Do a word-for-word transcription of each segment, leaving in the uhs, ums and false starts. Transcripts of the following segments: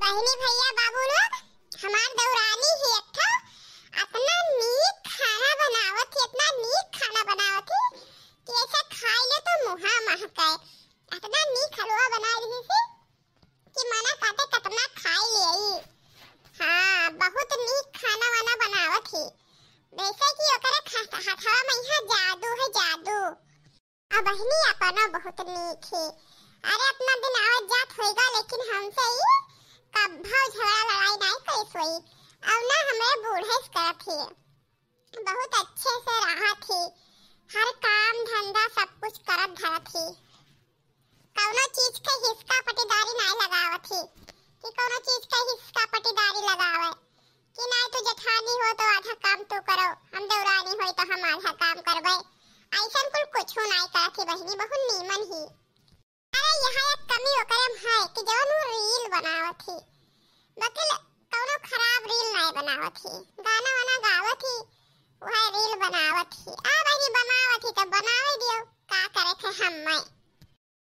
बहिनी, भइया, बाबू लोग, हमार देउरानी ही एक ठो, अतना नीक खाना बनावत ही, अतना नीक खाना बनावत ही कि ऐसा खाइ ले तो मुहा महके। अतना नीक हलवा बनाइ रही थी कि मना कहते कतना खाइ लेई। हाँ, बहुत नीक खाना वाना बनावत ही। वैसे कि ओकरे खा-, हथवा में यहाँ जादू है, जादू। अब बहिनी अपनो बहुत नीक है। अरे, अतना दिन आवत जात होइगा, लेकिन हमसे ई कब्भो झगड़ा लड़ाई नाई कइस होई। अब ना हमरे बूढ़े से करत ही, बहुत अच्छे से रहत ही, हर काम धंधा सब कुछ करत धरत ही, कउनो चीज के हिसका पटीदारी नाई लगावत ही कि कउनो चीज के हिसका पटीदारी लगावे। कि नाई तू जेठानी हो तो आधा काम तू करो, हम देउरानी होई तो हम आधा काम करबे। अइसन कुल कुछो नाई करत ही बहिनी, बहुत नीमन ही। अरे, यहाँ एक कमी ओकरे में है कि जवन वो reel बनावत ही, बकिल कउनो खराब reel नाई बनावत ही, गाना वाना गावत ही, वह reel बनावत ही। आ बहिनी, बनावत ही तो बनावे दियो, का करे थे हम मैं।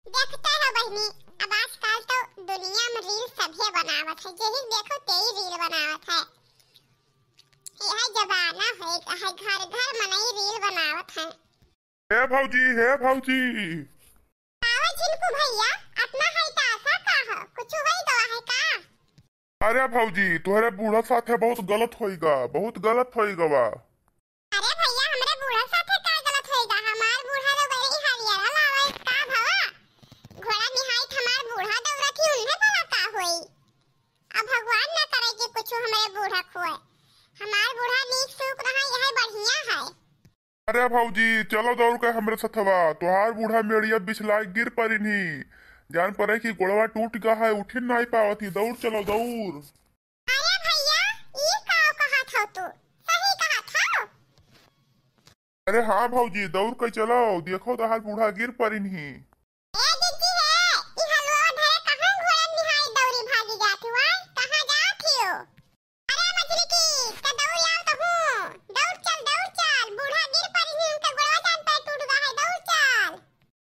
देखते हो बहिनी, अब आजकल तो दुनिया में reel सभे बनावत है, जेही देखो तेही reel बनावत है। यह जमाना है, है घर घर मनई reel बनावत है। हे भौजी, हे भौजी। आवा झिनकू भइया, अतना है तो आशा का हो, कुछ होई गवा है का? अरे भौजी, तोहरे बूढ़ा साथे बहुत गलत होइगा, बहुत गलत होइगवा। अरे भइया, हमरे बूढ़ा साथे का गलत होइगा? हमार बूढ़ा लोग बड़ी हरियर हलावे का भवा? घोड़ा निहाइत हमार बूढ़ा दौड़त ही, उन्हें भला का होई? अब भगवान ना करे कि कुछ हमरे बूढ़ा खोए। हमार बूढ़ा नीक सूक रहा, यह बढ़िया है। अरे भौजी, चलो दौड़ के हमरे सथवा, तोहार बूढ़ा मेड़िया बिछलाए गिर परिन ही। जान परे कि गोड़वा टूट गा है, उठिन नाई पावत ही, दौड़ चलो दौड़। अरे भइया, ई का कहत हो तू? सही कहत हो? अरे हाँ भौजी, दौड़ के चलो, देखो तोहार बूढ़ा गिर परिन ही। ए जिज्जी हे, ई हलवा धरे कहाँ घोड़ा निहाई दौड़ी भागी जात हुआ? कहाँ जात हियो? अरे मछली की, त दौड़ आओ त हूँ। दौड़ चल, दौड़ चल। बूढ़ा गिर परिन ही, उनका गोड़वा जान पे टूट गा है, दौड़ चल।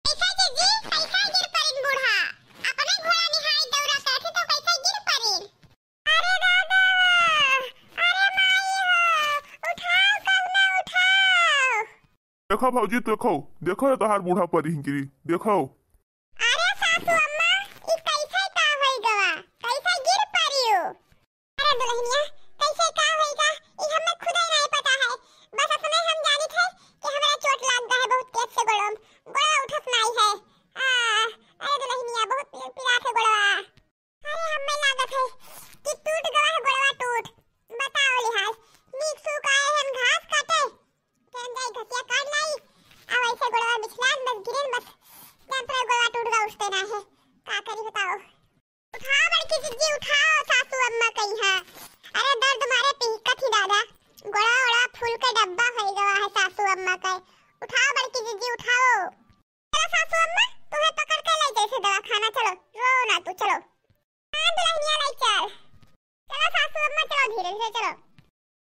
कैसे जिज्जी, कैसे गिर परिन बूढ़ा? अपने घोड़ा निहाई दौड़ा करती तो कैसे गिर परिन? अरे दादा, अरे माई हो, उठाओ कहुना उठाओ। देखो भौजी, देखो, देखो ये तोहार बूढ़ा परिन गिरी, देखो। अरे सासू अम्मा, ई कैसे का होई गवा? कैसे गिर परियो? अरे दुल्हनिया, कैसे का होई गा? ई हमें खुदे नहीं पता है। बस अपने हम जानित है कि हमरा चोट लाग गा है बहुत तेज से गोड़वा में। गोड़वा उठत नहीं है। आ, अरे दुल्हनिया, बहुत पी-, पिरात है गोड़वा। अरे हमें लागत है कि टूट गवा है गोड़वा टूट। बताओ लिहाज, नीक सूक आए हन घास काटे। केन जाई घसिया काट लाई, अब ऐसे गोड़वा बिछलान बस गिरेन बस, जान पर गोड़वा टूट गा उठते ना है, का करी बताओ। उठाओ बड़की जिज्जी उठाओ, सासू अम्मा कही है। अरे दर्द मारे पिहकत ही दादा, गोड़वा ओड़वा फूल के डब्बा होई गवा है सासू अम्मा का। उठाओ बड़की जिज्जी उठाओ। चलो सासू अम्मा, तुम्हें पकड़ के ले जैसे दवाखाना, चलो, रो ना तू, चलो। हाँ दुल्हनिया ले चल। चलो सासू अम्मा, चलो धीरे धीरे चलो।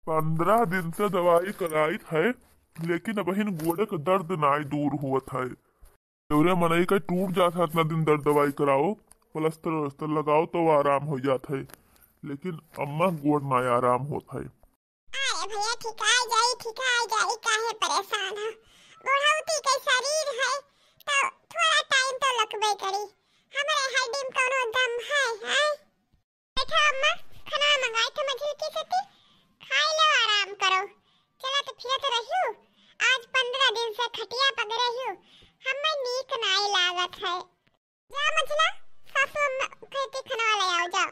पन्द्रह दिन से दवाई कराइत है, लेकिन अबहिन गोड़े के दर्द नाई दूर हुवत है। देवरे मनई का टूट जात है, इतना दिन दर्द दवाई कराओ, प्लास्टर व्लास्टर लगाओ तो आराम हो जात है, लेकिन अम्मा गोड़ नाई आराम होत है। अरे भइया, ठिकाइ जाई, ठिकाइ जाई, काहे परेशान हो? बुढ़ौती के शरीर है, तो थोड़ा टाइम तो लगबे करी। हमरे हड्डी में कौनो दम है, हैं? बैठो अम्मा, खाना मंगाई थे मझिल की सती, खाई लो, आराम करो। चला तो फिरत रहियो, आज पन्द्रह दिन से खटिया पग रहियो, हमें नीक नाई लागत है। जा मझिला, सासू अम्मा कहती खाना ले आओ, जाओ।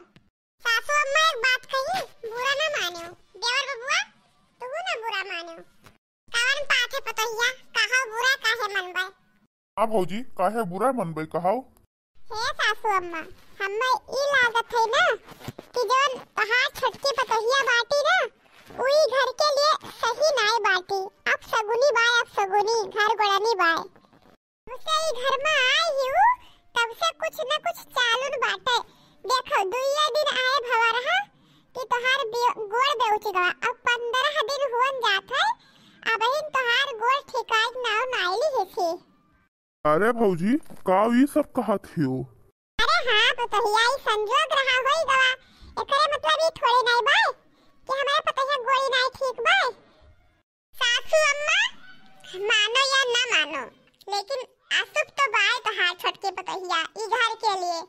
सासू अम्मा एक बात कही, बुरा ना मानियो। देवर बबुआ, तू ना बुरा मानियो। कवन बात है पतोहिया, कहो बुरा काहे मनबे? हाँ भौजी, काहे बुरा मनबे, कहो। हे सासू अम्मा, हमें ई लागत है ना कि जौन तहार छोटकी पतोहिया बाटी ना, उई घर के लिए सही नाय बाटी। अपसगुनी बाय, अपसगुनी, घर गोड़नी बाय। जब से ई घर में आए ही उ, तब से कुछ न कुछ चालू न बाटे। देखो, दुइये दिन आए भवा रहा कि तोहार बे-, गोड़ बेउच गवा। अब पन्द्रह दिन हुअन जात है, अबहिन तोहार गोड़ ठिकाए के नाव नाय लिहे थे। अरे भौजी, का ई सब कहत हियो? अरे हाँ, पतोहिया, ई संजोग रहा होई गवा। एकरे मतलब ई थोड़ी नाई बाय कि हमारे पतोहिया गोड़ी नाई ठीक बाय। सासू अम्मा, मानो या ना मानो, लेकिन अशुभ तो बाय तोहार छोटकी पतोहिया ई घर के लिए।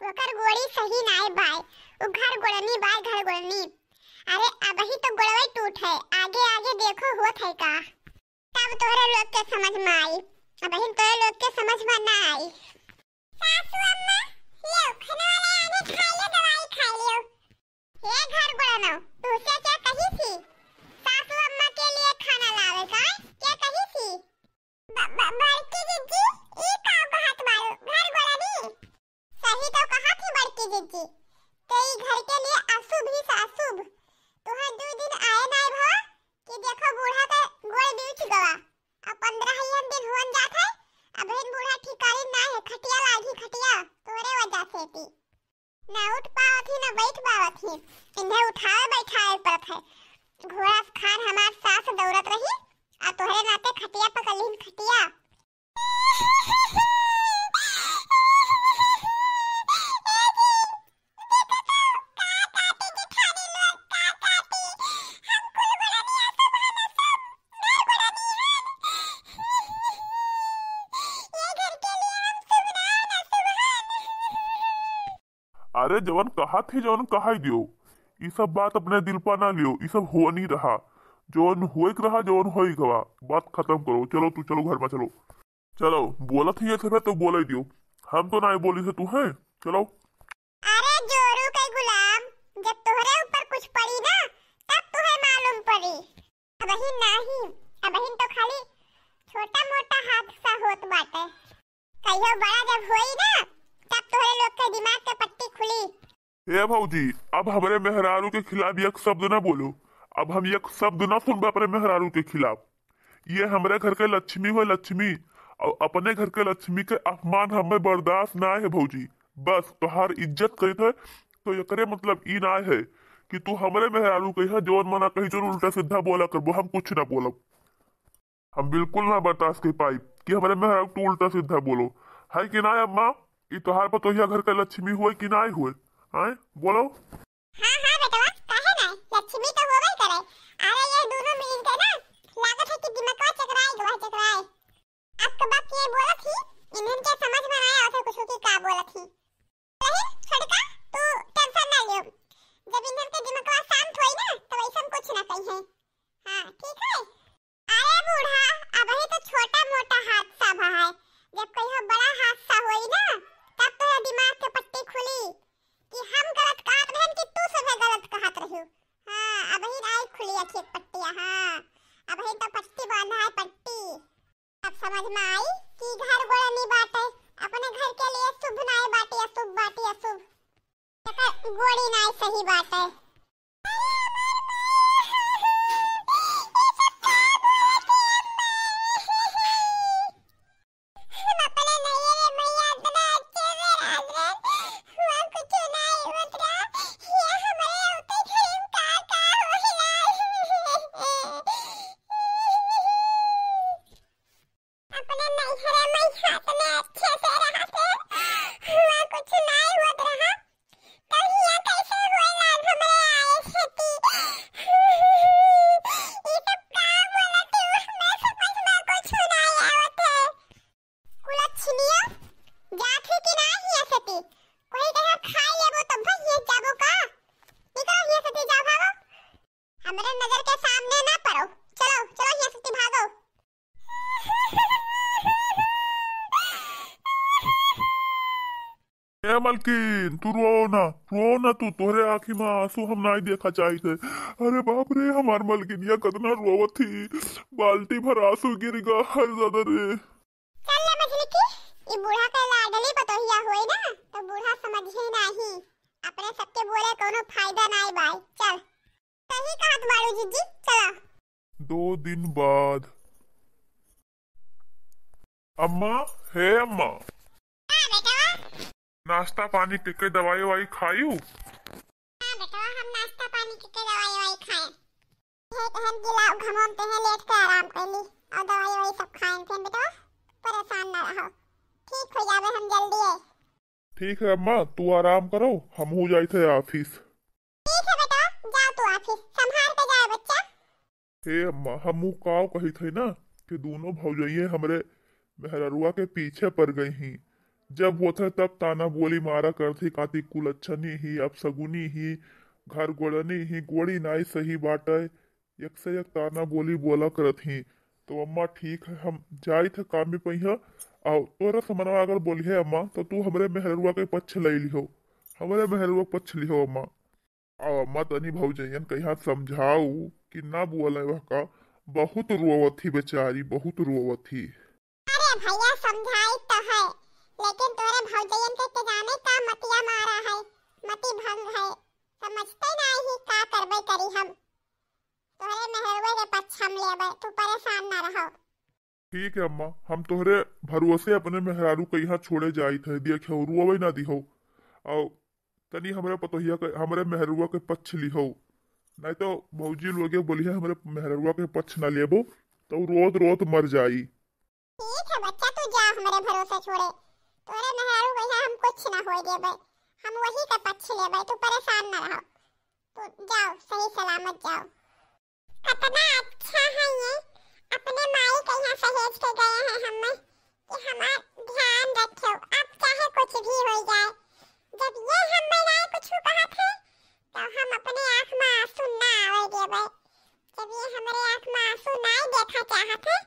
ओकर गोड़ी सही नाय बाय, उ घर गोड़नी बाय, घर गोड़नी। अरे अबही तो गोड़वई टूट है, आगे आगे देखो होत है का। तब तोहरे लोग के समझ में आई, अबही तोहरे लोग के समझ में ना आई। सासू अम्मा, लियो, खाना वाला आने खाई लियो, दवाई खाई लियो। हे घर गोड़नो, तुहसे क्या कही थी? सासू अम्मा के लिए खाना लावे का, क्या कही थी? ब-, ब-, बड़की जिज्जी, ई का कहत बारू, घर गोड़नी? सही तो कहा थी बड़की जिज्जी, ते ई घर के लिए अशुभ ही से अशुभ। तुहां दू दिन आए नाय भवा कि देखो बूढ़ा के गोड़ बीच गवा। अब पंद्रह दिन होन जात है, अबहिन बूढ़ा ठिकानी ना है, खटिया लागी खटिया, तोरे वजह से ती। ना उठ पावत ही, ना बैठ पावत ही, इन्हें उठावे बैठावे पड़त है। घोड़ा खान हमार सास दौड़त रही, आ तोहरे नाते खटिया पकड़ लिहिन खटिया। अरे जवन कहा थी, जवन कहा ही दियो, ई सब बात अपने दिल पर ना लियो, ई सब होनी रहा, जवन होए के रहा, जवन होई गवा, बात खत्म करो। चलो तू, चलो घर में चलो। चलो, बोलत ही ये सब है तो बोले दियो, हम तो ना बोली से तू है। चलो। अरे जोरू के गुलाम, जब तोहरे ऊपर कुछ पड़ी ना, तब तुहे मालूम पड़ी। अबही नाही, अबहिन तो खाली छोटा मोटा हादसा होत बाटे। कहियो बड़ा जब होई ना, तब तोहरे लोग के दिमाग के पट्टी खुली। ए भौजी, अब हमरे मेहरारू के खिलाफ एक शब्द ना बोलो। अब हम एक शब्द ना सुनबे अपने मेहरारू के खिलाफ। ये हमरे घर के लक्ष्मी हो, लक्ष्मी, और अपने घर के लक्ष्मी के अपमान हमें बर्दाश्त ना है भौजी। बस तोहार इज्जत करित है तो एकरे मतलब ई ना है कि तू हमरे मेहरारू के यहाँ जौन मना कही जौन उल्टा सीधा बोला करबो, हम कुछ ना बोलब। हम बिल्कुल ना बर्दाश्त कर पाई कि हमरे मेहरारू तू उल्टा सीधा बोलो, है कि ना अम्मा? ई तोहार पतोहिया घर के लक्ष्मी हुए कि ना हुए? हैं, बोलो। हाँ, हाँ बेटवा, काहे ना? लक्ष्मी तो होबे करे। अरे ये दोनों मिल के ना, लागत है कि दिमागवा चकराए गवा है, चकराए। अक बक ये बोलत ही, इन्हन के समझ में ना आवत है कुछ कि का बोलत ही। नहीं, छोटका, तू tension ना लियो। जब इन्हन के दिमागवा शांत होई ना, तो ऐसन कुछ ना कही है। हाँ, ठीक है। अरे बूढ़ा, अबही तो छोटा मोटा हादसा भा है, जब कहियो बड़ा हादसा होई ना, तब तोहरे दिमाग के पट्टी खुली कि हम गलत कहत रहन कि तू सभे गलत कहत रहियो। हाँ, अबही आई खुली अखिए पट्टिया, हाँ, अबही तो पट्टी बांधा है, पट्टी। अब समझ में आई कि घर गोड़नी बाटे, अपने घर के लिए शुभ नाय बाटे, अशुभ बाटे, अशुभ। एकर गोड़ी नाय सही बाटे। हम अपने नैहरे में इतना अच्छे से रहत रहन, हुआ कुछ नाय होत रहा, ये हमरे होते घर में का का होला। अपने नैहरे में इतना अच्छे से रहत है, हुआ कुछ नाय होत रहा, तो हियां कैसे होए लाग हमरे आए से ती? ई सब का बोलत हो? हमें समझ में कुछ नाय आवत है। कुलच्छिनिया, जात है कि ना हियां से ती? कोई कहा खाई लेबो तब हियां जाबो का? निकलो हियां से ती, जाओ भागो। हमरे नजर के सामने ना पड़ो। चलो, चलो हियां से ती भागो। ए मलकिन, तू रोओ ना, रोओ ना तू, तोहरे आँखी में आंसू हम नाई देखा चाहित है। अरे बाप रे, हमार मलकिनिया कतना रोवत थी, बाल्टी भर आंसू गिर गा, हर दादा रे। चल ले मझली की, ई बूढ़ा के लाडली पतोहिया होई ना, तो बूढ़ा समझे नाही, अपने सबके बोले कोनो फायदा नाई बाय। चल। सही कहत बाड़ू जीजी, चला। दो दिन बाद। अम्मा, हे अम्मा। हाँ बेटवा। नाश्ता पानी के, के दवाई ववाई खायू? हाँ बेटवा, हम नाश्ता पानी के, के दवाई ववाई खाए। हे कहन गिला घमोन ते हैं लेट के आराम कर ली और दवाई ववाई सब खाए फिर बेटवा, परेशान ना रहो, ठीक हो जावे हम जल्दी है। ठीक है अम्मा, तू आराम करो, हमहू जाइत है office। फिर संभाल के जाए बच्चा। हे अम्मा, हमू काव कहित है ना कि दोनों भौजइये हमरे मेहररुआ के पीछे पड़ गई ही। जब होत है तब ताना बोली मारा करत ही, काती कुलच्छनी ही, अपसगुनी ही, घर गोड़नी ही, गोड़ी नाई सही बाटे, एक से एक ताना बोली बोला करत ही। तो अम्मा ठीक है, हम जाइत है काम में पहिया, और तोरा समनवा अगर बोली है अम्मा तो तू हमरे मेहररुआ के पक्ष ले लिहो, हमरे मेहररुआ के पक्ष लिहो अम्मा। अब अम्मा तनी भौजइयन कहिया समझाऊ कि ना बोले वह का, बहुत रोवत ही बेचारी, बहुत रोवत ही। अरे भैया समझाई तो है, लेकिन तोरे भौजइयन के के जाने का मतिया मारा है, मति भंग है, समझते ना ही का करबे करी हम। तोरे मेहरुए के पक्ष हम लेबे, तू परेशान ना रहो। ठीक है अम्मा, हम तोहरे भरोसे अपने मेहरारू के यहाँ छोड़े जाइत है, देखो रोवे ना दिहो, और तनी हमरे पतोहिया के, हमरे मेहरुआ के पक्ष लिहो, नहीं तो भौजी लोगे बोलिहे हमरे मेहरुआ के पक्ष ना लेबो तो रोत रोत मर जाई। ठीक है बच्चा, तू जा हमरे भरोसे छोड़े, तोरे मेहरारू के यहाँ हम कुछ ना होए देबे, हम वही के पक्ष लेबे, तू परेशान ना रहो, तू जाओ सही सलामत जाओ। कितना अच्छा है ये, अपने माई के यहाँ सहेज के गए हैं हमें कि हमार ध्यान रखो, अब चाहे कुछ भी हो जाए। जब ये हमें ना कुछ कहत है तो हम अपने आँख में आंसू ना आवे देबे। जब ये हमरे आँख में आंसू ना देखा चाहत है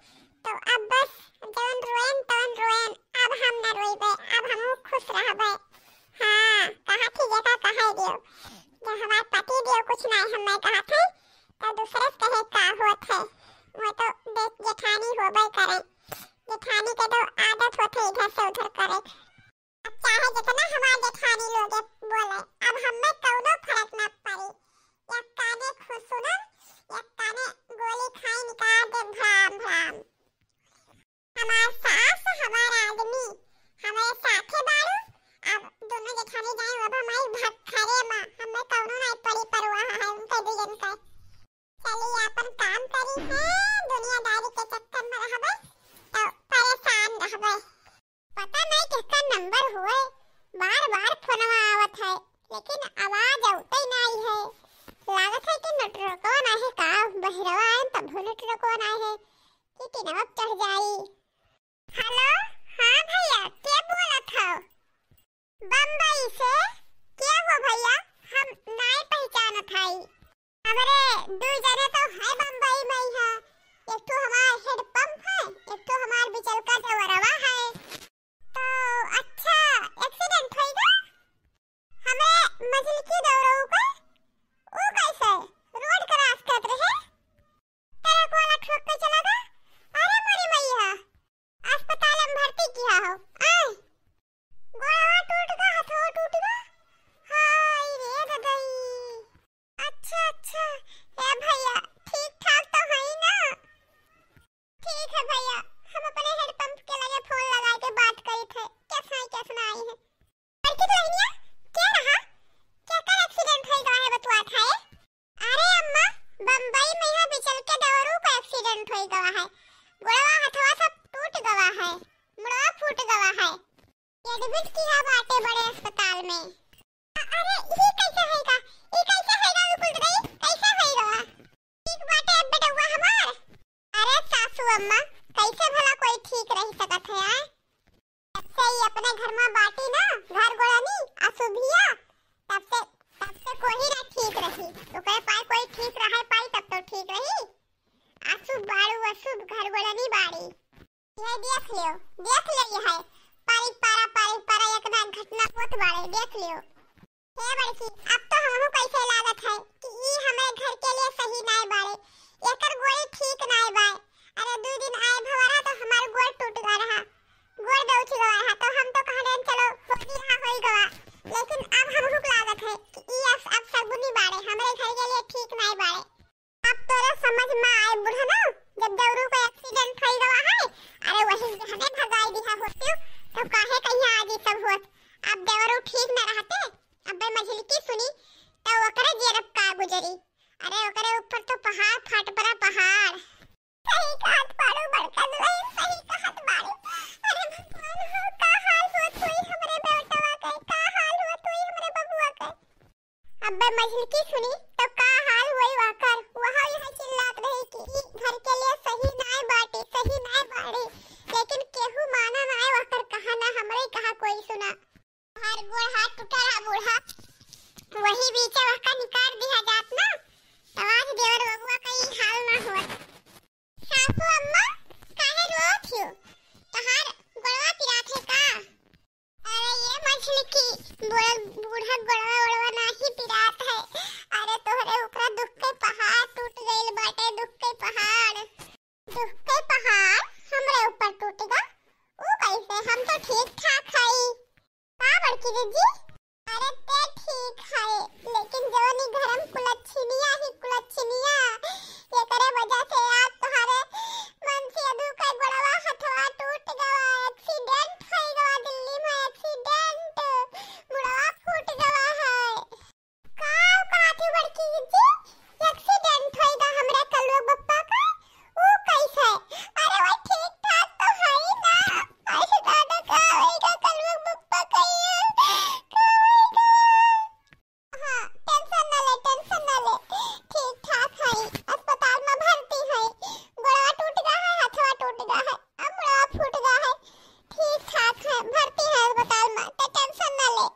तो अब बस जवन रोएन तवन रोएन, अब हम ना रोइबे, अब हम खुश रहबे। हाँ, कहा थी जेका कहे दियो, जब हमार पति दियो कुछ ना हमें कहत है तो दूसरे से कहे का होत है, वो तो देख जेठानी होबे करे, जेठानी के तो आदत होत है इधर से उधर करे। अब चाहे जितना हमार जेठानी लोग बोले, अब हमें कौनो फर्क ना पड़ी। एक काने खुश सुनम, एक काने गोली खाई निकाल दे भ्राम भ्राम। हमार सास, हमार आदमी, हमारे साथे बारू, अब दोनों जेठानी जाए, अब हमारी भक्खरे माँ, हमें कौनो नहीं पड़ी परवाह है उनके दुजन का। चली आपन काम करी है, दुनियादारी के चक्कर में रहबे तो परेशान रहबे। पता नहीं किसका नंबर हुए, बार बार फोनवा आवत है, लेकिन आवाज आउते नहीं है। लागत है कि नेटवर्कवा नहीं का, बहिरवा आए तब नेटवर्कवा नहीं है कि किनवा चढ़ जाई। हेलो, हाँ भैया, के बोलत हो? बम्बई से? के हो भैया, हम नाय पहचानत हई। हमरे दू जने तो है बम्बई में ही है, एक ठो हमार हेड पंप है, एक ठो हमार बिचलका देवरवा है। तो अच्छा, एक्सीडेंट होई गा? हमरे मझिलकी देवरऊ का? ऊ कैसे? रोड क्रॉस करत रहे, ट्रक वाला ठोक के चला गा। अरे मोरी मैया, अस्पताल में भर्ती किया हो। आय, गोड़वा टूट गा, हथवा टूट गा। हाय रे ददई। अच्छा, अच्छा, ए भैया, ठीक ठाक तो हई ना? ठीक है भैया, हम अपने हेड पंप के लगे फोन लगा के बात करी थे, कैसा है, कैसा ना आई है। बड़की दुल्हनिया, क्या रहा? क्या कर एक्सीडेंट होई गवा है बतुआ था ए? अरे अम्मा, बम्बई में यहाँ बिचलके देवरू को एक्सीडेंट होई गवा है, गोड़वा हथवा सब टूट गवा है, मुड़वा फूट गवा है। एडमिट किया बाटे बड़े अस्पताल में। अ-, अरे, ई कैसे होइगा? ई कैसे होइगा, बिल्कुल रही? कैसे होइगा? ठीक बाटे अब बेटउआ हमार। अरे सासू अम्मा, कैसे भला कोई ठीक रह सकत है, आय? जब से ई अपने घर में बाटी ना, घर गोड़नी, असुभिया, तब से, तब से कोई ना ठीक रही। ओकरे पाए कोई ठीक रहे पाई, तब तो ठीक रही। असुभ बाड़ू, असुभ घर गोड़नी बाड़ी। यह देख लियो, देख लियो, यह है पारी पारा, पारी पारा, एक ना एक घटना होत बाड़े, देख लियो। हे बड़की, अब तो हमहू कैसे लागत है कि ई हमें घर के लिए सही नाय बाड़े, एकर गोड़ी ठीक नाय बाय। अरे दू दिन आए भवरा तो हमार गोड़ टूट गवा रहा, गोड़ बेउछ गवा रहा, तो हम तो कह रहे चलो होली रहा होई गवा, लेकिन अब हमहू के लागत है कि ई अब, अब सगुनी बाड़े, हमरे घर के लिए ठीक नाय बाड़े। अब तोरे समझ में आए बुढ़ना, जब देवरू को एक्सीडेंट होई गवा है, अरे वही जहने भगाई दिहा होती, तो काहे कहीं आज ई सब होत। अब देवरू ठीक न रहते, अबे मझिलकी सुनी, तो ओकरे जेरब का गुजरी। अरे ओकरे ऊपर तो पहाड़ फाट पड़ा, पहाड़। सही कहत बाड़ू बड़का दुल्हन, सही कहत बाड़ू। अरे भगवान हो, का हाल होत होई हमरे बेटवा के, का हाल होत होई हमरे बबुआ के। अब्बे मझिलकी सुनी तो का हाल होई वहकर। वह यहाँ चिल्लात रही कि ई घर के लिए सही नाय बाटे, सही नाय बाड़े, लेकिन केहू माना नाय वहकर कहा ना, हमरे कहा कोई सुना। हर गोड़ हाथ टूटा रहा बूढ़ा, वही बीचे वहका निकाल दिया जात ना, तो आज देवर बबुआ का ई हाल ना होत। सासू अम्मा, काहे रोत हो? तहार गोड़वा पिरात है का? अरे ये मझिलकी, बूढ़ा, बूढ़ा गोड़वा ओड़वा नाही पिरात है। अरे तोहरे ऊपर दुख के पहाड़ टूट गइल बाटे, दुख के पहाड़। दुख के पहाड़ हमरे ऊपर टूटेगा? ऊ कैसे? हम तो ठीक ठाक हई। का बड़की दीदी? अरे ते ठीक है, लेकिन जवन ई घरम कुलच्छिनिया ही कुलच्छिनिया, एकरे वजह से आज तोहरे मनसेधू के गोड़वा हथवा टूट गवा, एक्सीडेंट होइ गवा दिल्ली में, एक्सीडेंट, मुड़वा फूट गवा है। का कहत ही बड़की दीदी? एक्सीडेंट होइगा हमरे कलुआ बप्पा का? ऊ कैसे? अरे वो ठीक ठाक तो है ही ना। ऐसे दादा का होइगा कलुआ बप्पा का ये? का होइगा? हाँ, टेंशन ना ले, टेंशन ना ले। ठीक ठाक है। अस्पताल में भर्ती है। गोड़वा टूट गया है, हथवा टूट गया है। अब मुड़वा फूट गया है। ठीक ठाक है, भर्ती है अस्पताल में। तो टेंशन ना ले।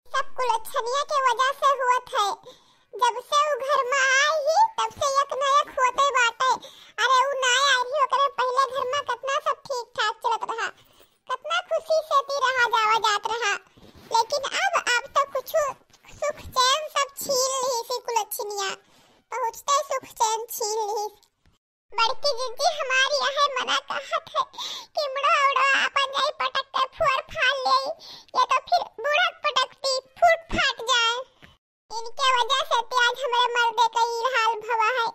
सब कुलच्छनिया के वजह से हुअत है। जब से उ घर में आई ही, तब से एक न एक होते बाटे। अरे उ ना आई रही, ओकरे पहले घर में कितना सब ठीक ठाक चलत रहा, कितना खुशी से ती रहा जावा जात रहा। लेकिन अब, अब तो कुछ सुख चैन सब छीन ली सी कुलच्छनिया, पहुँचते सुख चैन छीन ली। बड़की जिज्जी हमारी यह मना कहत है कि मुड़वा उड़वा अपन जाई पटक के फुअर फाड़ ले, या तो फिर बूढ़ा पटकती फूट फाट जाए। इनके वजह से ते आज हमरे मर्दे का ई हाल भवा है।